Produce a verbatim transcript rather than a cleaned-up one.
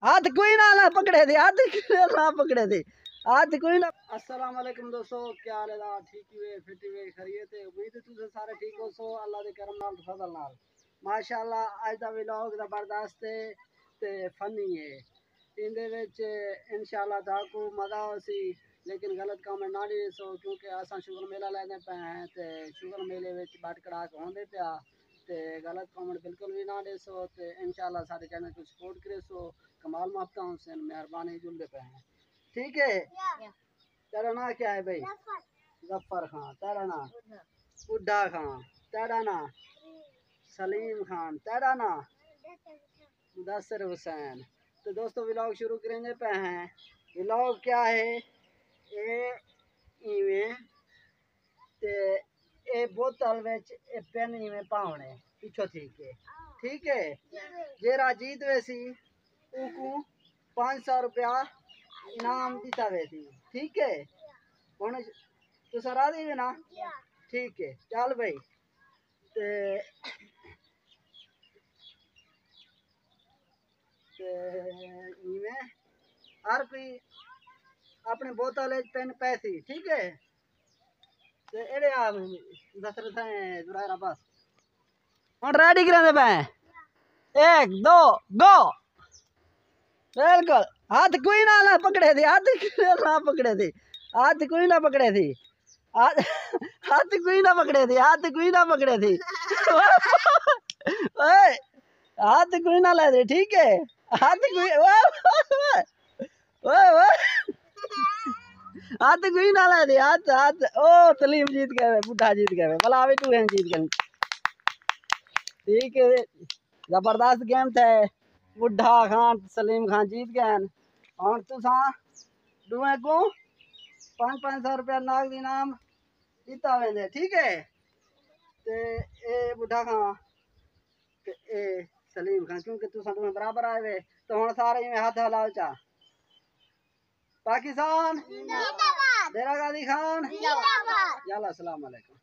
ہتھ کوئی نہ، نہ پکڑے دے، ہتھ کوئی نہ پکڑے دے، ہتھ کوئی نہ۔ السلام علیکم دوستو، کیا حال ہے؟ ٹھیک ہی ہوئے، فٹ ہی ہوئے، خیریت ہے؟ امید ہے تساں سارے ٹھیک ہو سو، اللہ دے کرم نال، فضل نال۔ ماشاءاللہ، اج دا ولاگ زبردست ہے تے فنی ہے۔ ایندے وچ انشاءاللہ تہاکوں مزہ آسی، لیکن غلط کمنٹ نہ ݙیسو، کیونکہ اساں شغل میلہ لیندے پئے ہیں تے شغل میلے وچ بٹ کڑاک ہوندے پیا، تے غلط کمنٹ بالکل وی نہ ݙیسو، تے انشاءاللہ ساݙے چینل کوں سپورٹ کریسو۔ کمال محبتاں ہوسن، مہربانی، جلدے پئے ہیں، ٹھیک ہے؟ تیرا ناں کیا ہے بھائی؟ ظفر خان۔ تیرا ناں؟ بڈھا خان۔ تیرا ناں؟ سلیم خان۔ تیرا ناں؟ مدثر حسین۔ تو دوستو، ولاگ شروع کریندے پئے ہیں۔ ولاگ کیا ہے؟ اے ایویں تے اے بوتل وچ اے پن ایویں پاوݨے پچھوں تھی کے، ٹھیک ہے؟ جیڑھا جیت ویسی، اوکوں پنج سو روپیہ انعام ݙتا ویسی، ٹھیک ہے؟ ہݨ تساں راضی وے نا؟ ٹھیک ہے، چل بھائی۔ تے تے ایویں ہر کوئی اپݨی بوتل وچ پن پیسی، ٹھیک ہے؟ تے ایڑے آ، دس رسائیں زرائر عباس۔ ہݨ ریڈی کریندے پئے ہیں۔ ایک، دو، گو۔ بالکل۔ ہتھ کوئی نہ، نہ پکڑے تھی، ہتھ کوئی نہ پکڑے تھی، ہتھ کوئی نہ پکڑے تھی۔ ہتھ، ہتھ کوئی نہ پکڑے تھی، ہتھ کوئی نہ پکڑے تھی۔ اوئے، ہتھ کوئی نہ لے دے، ٹھیک ہے؟ ہتھ کوئی، اوئے، اوئے، اوئے، اوئے۔ ہتھ کوئی نہ لے دے، ہتھ، ہتھ۔ او، سلیم جیت ڳئے، بڈھا جیت ڳئے، بلا وی ݙوہیں جیت ڳئے۔ ٹھیک ہے، زبردست گیم تھئے۔ بڈھا خان، سلیم خان جیت ڳئے ہن۔ ہݨ تساں ݙوہیں کوں پنج پنج سو روپیہ نقد انعام ݙتا ویندے، ٹھیک ہے؟ تے اے بڈھا خان تے اے سلیم خان، کیونکہ تساں ݙوہیں برابر آئے وے، تے ہݨ سارے ایویں ہتھ ہلاؤ چا۔ پاکستان زندہ باد۔ ڈیرہ غازی خان زندہ باد۔ یلا، السلام علیکم۔